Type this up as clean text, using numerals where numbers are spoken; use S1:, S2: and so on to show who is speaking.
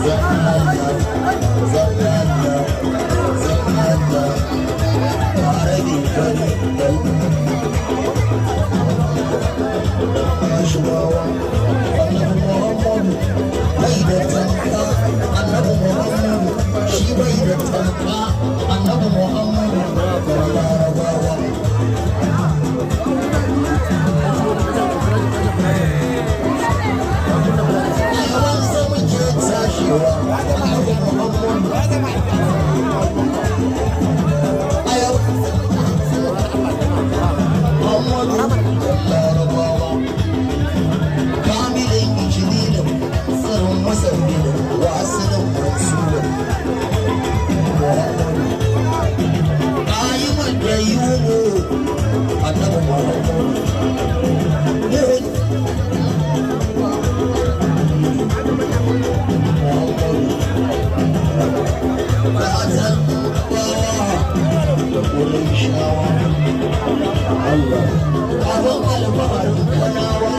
S1: Zan Allah, zan Allah, Arabi fari dan Hashimawa. Annabi Muhammadu bai da tamka, Annabi Muhammadu shi bai da tamka, Annabi Muhammadu da Larabawa. A yawansa muke tashewa, Annabi Muhammadu. A yawansa Muhammadu da Larabawa. Kamilin ijililin sirrin musallilin wa asalin mansurin Muhammadu. Ƙa'iman da yumo Annabi Muhammadu. Muhun Muhammadu. Gatan bawa da Ƙurayshawa. Allah. Abin alfaharin kanawa.